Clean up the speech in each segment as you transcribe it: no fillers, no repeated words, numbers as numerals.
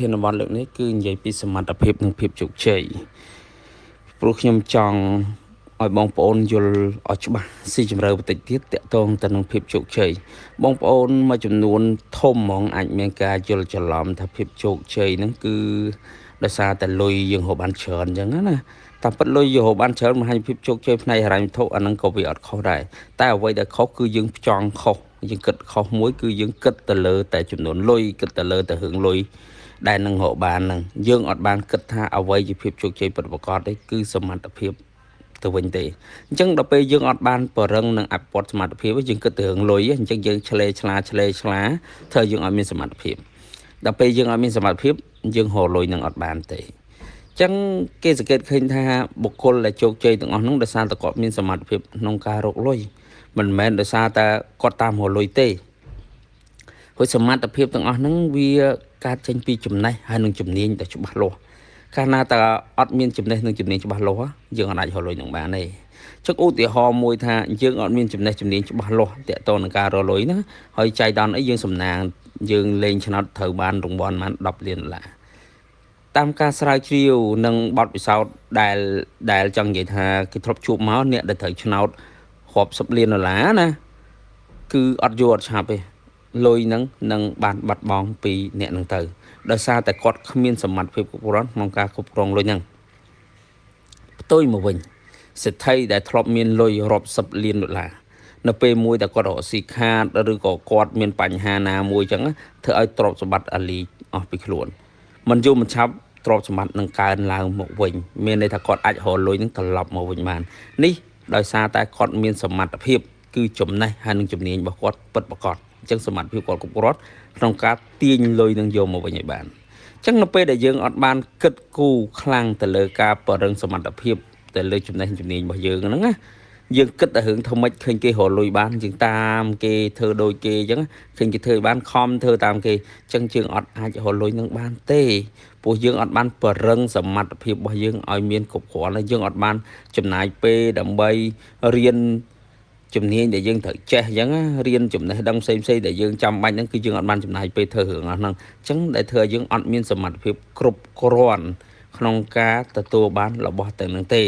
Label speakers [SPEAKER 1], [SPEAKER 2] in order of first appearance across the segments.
[SPEAKER 1] ធានបទលើកនេះគឺនិយាយពីសមត្ថភាពនិងភាពជោគជ័យព្រោះខ្ញុំចង់ឲ្យបងប្អូនយល់ឲ្យច្បាស់ស៊ីជម្រៅបន្តិចទៀតតាក់ទងទៅនឹងភាពជោគជ័យបងប្អូនមួយចំនួនធំហ្មងអាចមានការយល់ច្រឡំថាភាពជោគជ័យហ្នឹងគឺដោយសារតែលុយយើងរកបានច្រើនអញ្ចឹងណាតាមពិតលុយយើងរកបានច្រើនមហាភាពជោគជ័យផ្នែកហិរញ្ញវត្ថុអាហ្នឹងក៏វាអត់ខុសដែរតែអ្វីដែលខុសគឺយើងផ្ចង់ខុសយើងគិតខុសមួយគឺយើងគិតទៅលើតែចំនួនលុយគិតទៅលើតែរឿងលុយដែលនឹងរកបានហ្នឹងយើងអត់បានគិតថាអ្វីជាភាពជោគជ័យពិតប្រាកដទេគឺសមត្ថភាពទៅវិញទេអញ្ចឹងដល់ពេលយើងអត់បានបរឹងនឹងអភិវឌ្ឍសមត្ថភាពយើងគិតទៅរឿងលុយអញ្ចឹងយើងឆ្លេឆ្លាឆ្លេឆ្លាធ្វើយើងអត់មានសមត្ថភាពដល់ពេលយើងអត់មានសមត្ថភាពយើងរកលុយនឹងអត់បានទេអញ្ចឹងគេសង្កេតឃើញថាបុគ្គលដែលជោគជ័យទាំងអស់នោះដោយសារតែគាត់មានសមត្ថភាពក្នុងការរកលុយមិនមែនដោយសារតែគាត់តាមរកលុយទេហើយសមត្ថភាពទាំងអស់ហ្នឹងវាកើតចេញពីចំណេះហើយនឹងជំនាញដែលច្បាស់លាស់កាលណាតើអត់មានចំណេះនិងជំនាញច្បាស់លាស់យើងអាចរកលុយនឹងបានទេចុះឧទាហរណ៍មួយថាយើងអត់មានចំណេះជំនាញច្បាស់លាស់ទាក់ទងនឹងការរកលុយណាហើយចៃដន្យអីយើងសំណាងយើងលេងឆ្នោតត្រូវបានរង្វាន់បាន10លានដុល្លារតាមការស្រាវជ្រាវនិងបទពិសោធន៍ដែលចង់និយាយថាគេធ្លាប់ជួបមកអ្នកដែលត្រូវឆ្នោតរាប់សិបលានដុល្លារណាគឺអត់យកអត់ឆាប់ទេលុយហ្នឹងនឹងបានបាត់បង់ពីអ្នកហ្នឹងទៅដោយសារតែគាត់គ្មានសមត្ថភាពគ្រប់គ្រាន់ក្នុងការគ្រប់គ្រងលុយហ្នឹងផ្ទុយមកវិញសេដ្ឋីដែលធ្លាប់មានលុយរាប់សិបលានដុល្លារនៅពេលមួយដែលគាត់រកស៊ីខាតឬក៏គាត់មានបញ្ហាណាមួយចឹងធ្វើឲ្យទ្រព្យសម្បត្តិអាលីអស់ពីខ្លួនមិនយូរមិនឆាប់ទ្រព្យសម្បត្តិនឹងកើនឡើងមកវិញមានន័យថាគាត់អាចរកលុយនឹងត្រឡប់មកវិញបាននេះដោយសារតែគាត់មានសមត្ថភាពគឺចំណេះហើយនឹងជំនាញរបស់គាត់ពិតប្រាកដអញ្ចឹងសមត្ថភាពគាត់គ្រប់គ្រាន់ក្នុងការទាញលុយនឹងយកមកវិញឲ្យបានអញ្ចឹងនៅពេលដែលយើងអត់បានគិតគូរខ្លាំងទៅលើការបរិងសមត្ថភាពទៅលើចំណេះជំនាញរបស់យើងហ្នឹងណាយើងគិតតែរឿងធ្វើម៉េចឃើញគេរកលុយបានយើងតាមគេធ្វើដូចគេអញ្ចឹងឃើញគេធ្វើបានខំធ្វើតាមគេអញ្ចឹងយើងអត់អាចរកលុយនឹងបានទេព្រោះយើងអត់បានបរិងសមត្ថភាពរបស់យើងឲ្យមានគ្រប់គ្រាន់ហើយយើងអត់បានចំណាយពេលដើម្បីរៀនជំនាញដែលយើងត្រូវចេះអញ្ចឹងរៀនចំណេះដឹងផ្សេងៗដែលយើងចាំបាច់ហ្នឹងគឺយើងអត់បានចំណាយពេលធ្វើរឿងអស់ហ្នឹងអញ្ចឹងដែលធ្វើឲ្យយើងអត់មានសមត្ថភាពគ្រប់គ្រាន់ក្នុងការទទួលបានរបស់ទាំងហ្នឹងទេ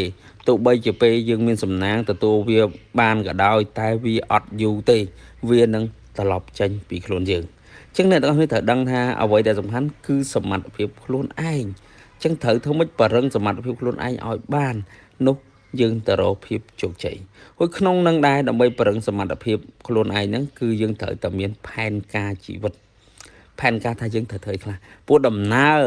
[SPEAKER 1] ទោះបីជាពេលយើងមានសំណាងទទួលវាបានក៏ដោយតែវាអត់យូរទេវានឹងត្រឡប់ចេញពីខ្លួនយើងអញ្ចឹងអ្នកទាំងអស់គ្នាត្រូវដឹងថាអ្វីដែលសំខាន់គឺសមត្ថភាពខ្លួនឯងអញ្ចឹងត្រូវធ្វើម៉េចបរិងសមត្ថភាពខ្លួនឯងឲ្យបាននោះយើងទៅរកភាពជោគជ័យហើយក្នុងនឹងដែរដើម្បីបរិងសមត្ថភាពខ្លួនឯងហ្នឹងគឺយើងត្រូវតែមានផែនការជីវិតផែនការថាយើងត្រូវធ្វើខ្លះព្រោះដំណើរ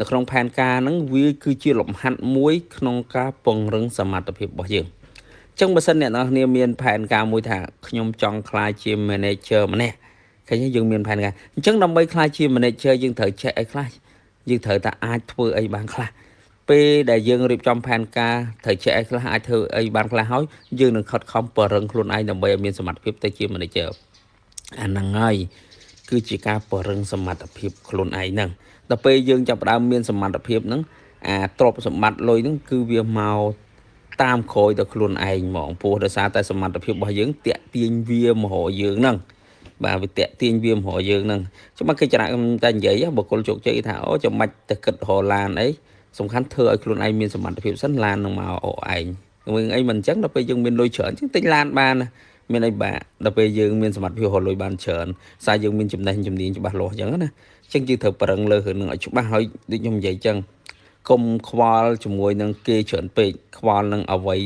[SPEAKER 1] នៅក្នុងផែនការហ្នឹងវាគឺជាលំហាត់មួយក្នុងការពង្រឹងសមត្ថភាពរបស់យើងអញ្ចឹងបើសិនអ្នកនរគ្នាមានផែនការមួយថាខ្ញុំចង់ក្លាយជា manager ម្នាក់ឃើញយើងមានផែនការអញ្ចឹងដើម្បីក្លាយជា manager យើងត្រូវចេះអីខ្លះយើងត្រូវតែអាចធ្វើអីបានខ្លះពេលដែលយើងរៀបចំផែនការត្រូវចេះអីខ្លះអាចធ្វើអីបានខ្លះហើយយើងនឹងខិតខំពង្រឹងខ្លួនឯងដើម្បីឲ្យមានសមត្ថភាពទៅជា manager អាហ្នឹងហើយគឺជាការពង្រឹងសមត្ថភាពខ្លួនឯងហ្នឹងដល់ពេលយើងចាប់ផ្ដើមមានសមត្ថភាពហ្នឹងអាទ្រព្យសម្បត្តិលុយហ្នឹងគឺវាមកតាមក្រោយដល់ខ្លួនឯងហ្មងព្រោះដោយសារតែសមត្ថភាពរបស់យើងតាក់ទាញវាមករកយើងហ្នឹងបាទវាតាក់ទាញវាមករកយើងហ្នឹងចាំគេច្រាក់តែនិយាយបុគ្គលជោគជ័យថាអូចាំបាច់ទៅគិតរកឡានអីសំខាន់ធ្វើឲ្យខ្លួនឯងមានសមត្ថភាពសិនឡាននឹងមកអឯងមើលអីមិនអញ្ចឹងដល់ពេលយើងមានលុយច្រើនអញ្ចឹងទិញឡានបានមានអីបាក់ដល់ពេលយើងមានសមត្ថភាពរកលុយបានច្រើនសារយើងមានចំណេះជំនាញច្បាស់លាស់អញ្ចឹងណាអញ្ចឹងយើងត្រូវប្រឹងលើរឿងនឹងឲ្យច្បាស់ហើយដូចខ្ញុំនិយាយអញ្ចឹងកុំខ្វល់ជាមួយនឹងគេច្រើនពេកខ្វល់នឹងអ្វី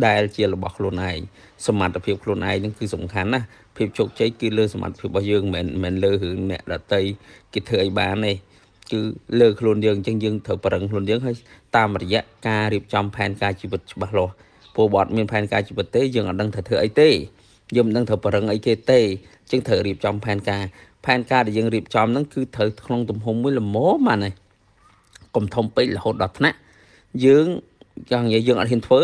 [SPEAKER 1] ដែលជារបស់ខ្លួនឯងសមត្ថភាពខ្លួនឯងនឹងគឺសំខាន់ណាភាពជោគជ័យគឺលើសមត្ថភាពរបស់យើងមិនមែនលើរឿងអ្នកដទៃគេធ្វើអីបានទេគឺលើខ្លួនយើងអញ្ចឹងយើងត្រូវប្រឹងខ្លួនយើងហើយតាមរយៈការរៀបចំផែនការជីវិតច្បាស់លាស់ព្រោះបើអត់មានផែនការជីវិតទេយើងអត់ដឹងថាធ្វើអីទេយើងមិនដឹងត្រូវប្រឹងអីគេទេអញ្ចឹងត្រូវរៀបចំផែនការផែនការដែលយើងរៀបចំហ្នឹងគឺត្រូវក្នុងទំហំមួយល្មមបានហើយកុំធំពេករហូតដល់ថ្នាក់យើងចង់និយាយយើងអត់ហ៊ានធ្វើ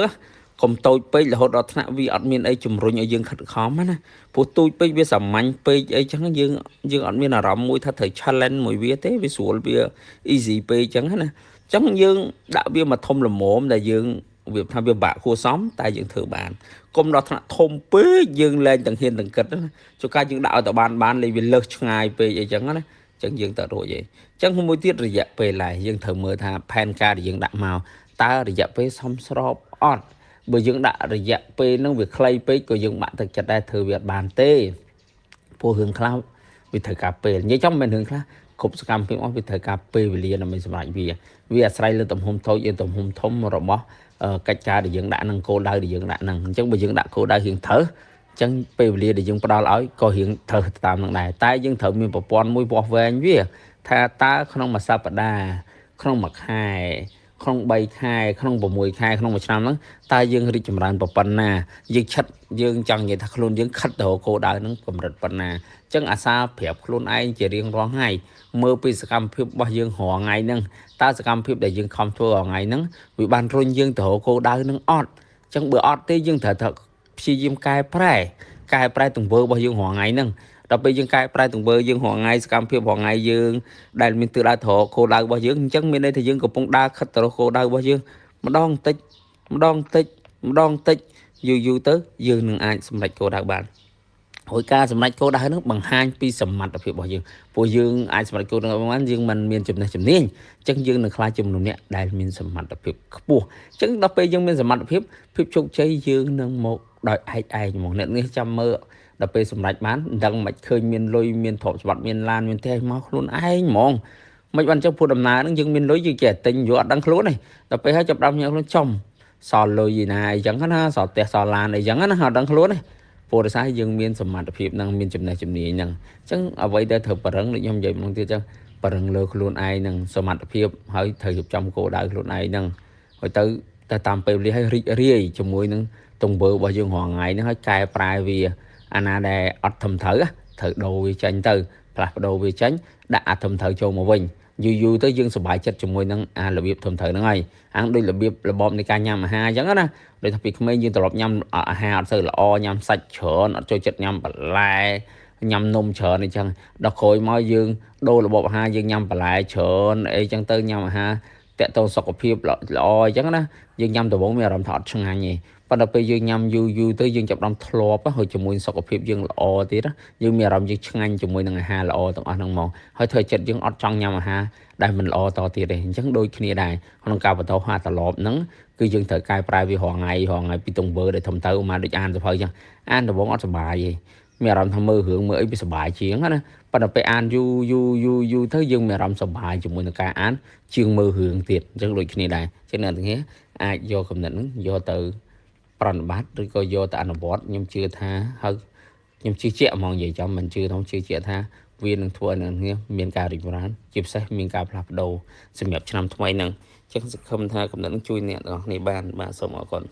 [SPEAKER 1] កុំតូចពេករហូតដល់ថ្នាក់វាអត់មានអីជំរុញឲ្យយើងខិតខំណាព្រោះទូចពេកវាសាមញ្ញពេកអីចឹងយើងអត់មានអារម្មណ៍មួយថាត្រូវ challenge មួយវាទេវាស្រួលវា easy ពេកចឹងណាចឹងយើងដាក់វាមកធំល្មមដែលយើងវាថាវាបាក់គួរសមតែយើងធ្វើបានកុំដល់ថ្នាក់ធំពេកយើងលែងទាំងហ៊ានទាំងគិតណាជួនកាលយើងដាក់ឲ្យតែបានលេងវាលើសឆ្ងាយពេកអីចឹងណា ចឹងយើងទៅរួចឯងចឹងមួយទៀតរយៈពេលឡើយយើងត្រូវមើលថាផែនការដែលយើងដាក់មកតើរយៈពេលសមស្របអត់បើយើងដាក់រយៈពេលហ្នឹងវាខ្លីពេកក៏យើងបាក់ទឹកចិត្តដែរធ្វើវាអត់បានទេព្រោះរឿងខ្លះវាត្រូវការពេលនិយាយចំមិនមែនរឿងខ្លះគ្រប់សកម្មភាពអស់វាត្រូវការពេលវេលាដើម្បីសម្រេចវាវាអាស្រ័យលើទំហំតូចឬទំហំធំរបស់កិច្ចការដែលយើងដាក់នឹងគោលដៅដែលយើងដាក់នឹងអញ្ចឹងបើយើងដាក់គោលដៅរៀងត្រូវអញ្ចឹងពេលវេលាដែលយើងផ្ដល់ឲ្យក៏រៀងត្រូវតាមនឹងដែរតែយើងត្រូវមានប្រព័ន្ធមួយវាស់វែងវាថាតើក្នុងមួយសប្តាហ៍ក្នុងមួយខែក្នុង3ខែក្នុង6ខែក្នុងមួយឆ្នាំហ្នឹងតើយើងរីកចម្រើនប៉ុណ្ណាយើងឆិតយើងចង់និយាយថាខ្លួនយើងខិតទៅរកគោលដៅហ្នឹងកម្រិតប៉ុណ្ណាអញ្ចឹងអាសាប្រាប់ខ្លួនឯងជារៀងរាល់ថ្ងៃមើលពីសកម្មភាពរបស់យើងរាល់ថ្ងៃហ្នឹងតើសកម្មភាពដែលយើងខំធ្វើរាល់ថ្ងៃហ្នឹងវាបានរុញយើងទៅរកគោលដៅហ្នឹងអត់អញ្ចឹងបើអត់ទេយើងត្រូវតែព្យាយាមកែប្រែទង្វើរបស់យើងរាល់ថ្ងៃហ្នឹងដល់ពេលយើងកែប្រែទង្វើយើងរាល់ថ្ងៃសកម្មភាពរាល់ថ្ងៃយើងដែលមានទិសដៅទៅរកគោលដៅរបស់យើងអញ្ចឹងមានន័យថាយើងកំពុងដើរខិតទៅរកគោលដៅរបស់យើងម្ដងតិចម្ដងតិចម្ដងតិចយូរយូរទៅយើងនឹងអាចសម្រេចគោលដៅបានហើយការសម្រេចគោលដៅហ្នឹងបង្ហាញពីសមត្ថភាពរបស់យើងព្រោះយើងអាចសម្រេចគោលដៅបានយើងមិនមានចំណេះជំនាញអញ្ចឹងយើងនឹងក្លាយជាមនុស្សអ្នកដែលមានសមត្ថភាពខ្ពស់អញ្ចឹងដល់ពេលយើងមានសមត្ថភាពភាពជោគជ័យយើងនឹងមកដោយឯកឯងហ្មងអ្នកនេះចាំមើលដល់ពេលសម្រេចបានមិនដឹងមិនឃើញមានលុយមានទ្រព្យសម្បត្តិមានឡានមានផ្ទះមកខ្លួនឯងហ្មងមិនបានចុះព្រោះដំណើរហ្នឹងយើងមានលុយយើងចេះទិញយកអត់ដឹងខ្លួនទេដល់ពេលហើយចាប់ដើមញ៉ាំខ្លួនចំសល់លុយឯណាអីចឹងណាសល់ផ្ទះសល់ឡានអីចឹងណាអត់ដឹងខ្លួនទេព្រោះដោយសារយើងមានសមត្ថភាពហ្នឹងមានចំណេះជំនាញហ្នឹងអញ្ចឹងអ្វីដែលត្រូវប្រឹងដូចខ្ញុំនិយាយម្ដងទៀតអញ្ចឹងប្រឹងលើខ្លួនឯងហ្នឹងសមត្ថភាពហើយត្រូវរៀបចំគោលដៅខ្លួនឯងហ្នឹងហើយទៅតាមពេលវេលាឲ្យរីករាយជាមួយនឹងទង្វើរបស់យើងរាល់ថ្ងៃហ្នឹងហើយកែប្រែវាអាណាដែលអត់ត្រឹមត្រូវត្រូវដូរវាចេញទៅផ្លាស់ប្ដូរវាចេញដាក់អាត្រឹមត្រូវចូលមកវិញយូរយូរទៅយើងសប្បាយចិត្តជាមួយនឹងអារបៀបត្រឹមត្រូវហ្នឹងហើយអាងដូចរបៀបរបបនៃការញ៉ាំអាហារអញ្ចឹងណាដូចថាពីក្មេងយើងត្រឡប់ញ៉ាំអាហារអត់សូវល្អញ៉ាំសាច់ច្រើនអត់ចូលចិត្តញ៉ាំបន្លែញ៉ាំនំច្រើនអញ្ចឹងដល់ក្រោយមកយើងដូររបបអាហារយើងញ៉ាំបន្លែច្រើនអីចឹងទៅញ៉ាំអាហារតាក់ទងសុខភាពល្អអញ្ចឹងណាយើងញ៉ាំដំបូងមានអារម្មណ៍ថាអត់ឆ្ងាញ់ទេប៉ុន្តែពេលយើងញ៉ាំយូរយូរទៅយើងចាប់ផ្ដើមធ្លាប់ហើយជាមួយសុខភាពយើងល្អទៀតយើងមានអារម្មណ៍យើងឆ្ងាញ់ជាមួយនឹងអាហារល្អទាំងអស់ហ្នឹងហ្មងហើយធ្វើចិត្តយើងអត់ចង់ញ៉ាំអាហារដែលមិនល្អតទៀតទេអញ្ចឹងដូចគ្នាដែរក្នុងការបន្តហាត្រឡប់ហ្នឹងគឺយើងត្រូវកែប្រែវារាល់ថ្ងៃរាល់ថ្ងៃពីទង្វើដែលធំទៅមកដូចអានសភៅអញ្ចឹងអានដំបូងអត់សប្បាយទេមានអារម្មណ៍ថាមើលរឿងមើលអីវាសប្បាយជាងណាប៉ុន្តែពេលអានយូរយូរយូរយូរទៅយើងមានអារម្មណ៍សប្បាយជាមួយនឹងការអានជាងមើលរឿងទៀតអញ្ចឹងដូចគ្នាដែរអញ្ចឹងអ្នកទាំងគ្នាអាចយកគំនិតហ្នឹងយកទៅប្រណិប័តឬក៏យកទៅអនុវត្តខ្ញុំជឿថាហើយខ្ញុំជឿជាក់ហ្មងនិយាយចំមិនជឿធំជឿជាក់ថាវានឹងធ្វើឲ្យអ្នកទាំងគ្នាមានការរីកចម្រើនជាពិសេសមានការផ្លាស់ប្ដូរសម្រាប់ឆ្នាំថ្មីហ្នឹងអញ្ចឹងសង្ឃឹមថាគំនិតនឹងជួយអ្នកទាំងអស់គ្នាបានបាទសូមអរគុណ។